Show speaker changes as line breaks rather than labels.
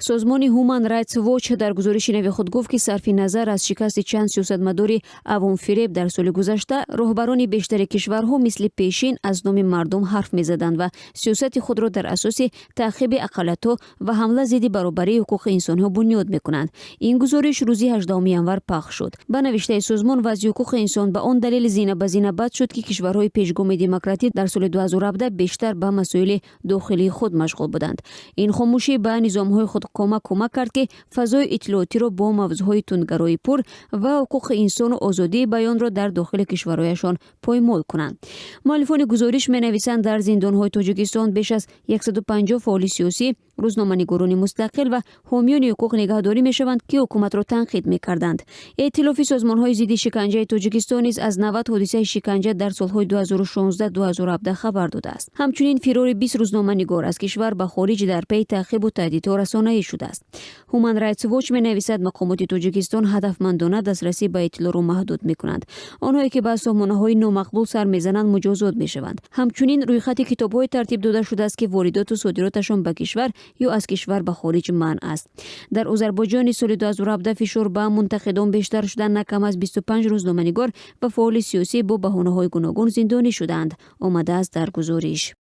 Созмони Human Rights Watch дар гузориши нави худ гуфт, ки сарфи назар аз шикасти чанд сиёсатмадори авомфиреб дар соли гузашта, роҳбарони бештари кишварҳо мисли пешин аз номи мардум ҳарф мезаданд ва сиёсати худро дар асоси таъқиби ақаллиятҳо ва ҳамла зидди баробарии ҳуқуқи инсонҳо бунёд мекунанд. Ин гузориш рӯзи 18 январ пахш шуд. Ба навиштаи созмон, вазъи ҳуқуқи инсон ба он далел зина ба зина бад шуд, ки кишварҳои пешгоми демократӣ дар соли 2017 бештар ба масоили дохилии худ машғул буданд. Ин хомӯшӣ ба низомҳои худкома кӯмак кард, ки фазои иттилоотиро бо мавзӯъҳои тундгароӣ пур ва ҳуқуқи инсону озодии баёнро дар дохили кишварҳояшон поймол кунанд. Муаллифони гузориш менависанд, дар зиндонҳои Тоҷикистон беш аз 150 фаъоли сиёсӣ, рӯзноманигорони мустақил ва ҳомиёни ҳуқуқ нигаҳдорӣ мешаванд, ки ҳукуматро танқид мекарданд. Эътилофи созмонҳои зидди шиканҷаи Тоҷикистон низ аз 90 ҳодисаи шиканҷа дар солҳои 2016-2017 хабар додааст. Ҳамчунин фирори 20 рӯзноманигор аз кишвар ба хориҷ дар пайи таъқибу таҳдидҳо расонаӣ шудааст. Human Rights Watch менависад, мақомоти Тоҷикистон ҳадафмандона дастрасӣ ба иттилоъро маҳдуд мекунанд. Онҳое ки ба сомонаҳои номақбул сар мезананд, муҷозот мешаванд. Ҳамчунин рӯйхати китобҳое тартиб дода шудааст, ки воридоту содироташон ба кишвар ё аз кишвар ба хориҷ манъ аст. Дар Озарбойҷони соли 2017 фишор ба мунтақидон бештар шуда, на кам аз 25 рӯзноманигор ва фаъоли сиёсӣ бо баҳонаҳои гуногун зиндонӣ шудаанд, омадааст дар гузориш.